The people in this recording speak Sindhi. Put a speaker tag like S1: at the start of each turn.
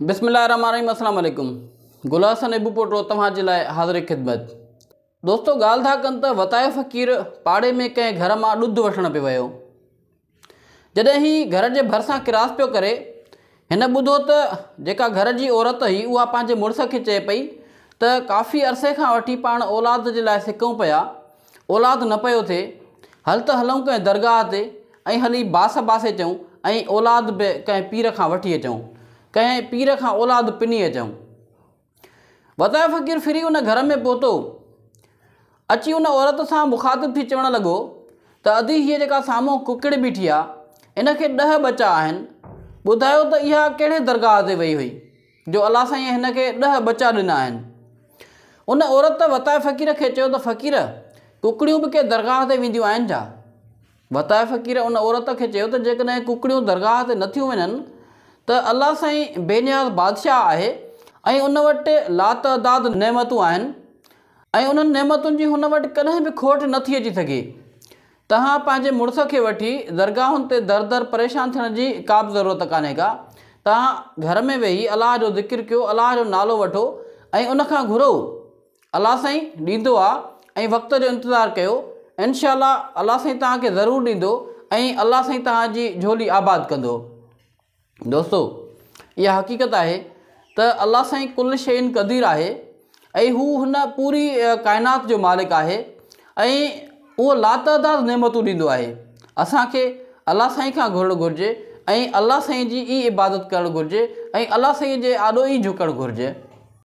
S1: بسم الله الرحمن الرحيم السلام عليڪم گل حسن ابو پوٽو توهان جي لاء حاضر خدمت. دوستو ڳالهه ٿا ڪن ته وتايو فقير پاڙي ۾ ڪنهن گهر مان ڏڌ وٺڻ پيو ويو. جڏهن هي گهر جي ڀرسان ڪراس پيو ڪري هن ٻڌو ته جيڪا گهر جي عورت هئي اها پنهنجي مڙس کي چئي پئي ته ڪافي عرصي کان وٺي پاڻ اولاد جي لاء سڪون پيا اولاد نه پيو ٿئي، هل ته هلون ڪنهن درگاهه تي ۽ هلي باس باسي اچون ۽ اولاد به ڪنهن پير کان وٺي اچون، ڪنهن پير کان اولاد پني اچون. وتايو فقير ڦري ان گهر ۾ پهتو. اچي ان عورت سان مخاطب ٿي چوڻ لڳو ته ادي هيء جيڪا سامهون ڪڪڙ بيٺي آ، ان کي ڏهه ٻچا آهن، ٻڌايو ته اها ڪهڙي درگاهه تي وئي هئي؟ جو الله سائينء هن کي ڏهه ٻچا ڏنا آهن. ان عورت وتائي فقير کي چيو ته فقير! ڪڪڙيون به ڪي درگاهه تي وينديون آهن ڇا؟ وتائي فقير ان عورت کي چيو ته جيڪڏهن ڪڪڙيون درگاهه تي نٿيون وڃن ته الله سائين بي نياز بادشاهه آهي ۽ ان وٽ لاتعداد نعمتون آهن ۽ انهن نعمتن جي هن وٽ ڪڏهن به کوٽ نٿي اچي سگهي. توهان پنهنجي مڙس کي وٺي درگاهن تي در در پريشان ٿيڻ جي ڪا به ضرورت ڪانهي ڪا. توهان گهر ۾ ويهي الله جو ذڪر ڪيو، الله جو نالو وٺو ۽ ان کان گهرو. الله سائين ڏيندو آ ۽ وقت جو انتظار ڪيو. انشاء الله الله سائين توهان کي ضرور ڏيندو ۽ الله سائين توهان جي جهولي آباد ڪندو. دوستو! اها حقيقت آهي ته الله سائين ڪل شيء قدير آهي ۽ هو هن پوري ڪائنات جو مالڪ آهي ۽ اهو لاتعداد نعمتون ڏيندو آهي. اسان کي الله سائين کان گهرڻ گهرجي ۽ الله سائين جي ئي عبادت ڪرڻ گهرجي ۽ الله سائين جي آڏو ئي جهڪڻ گهرجي.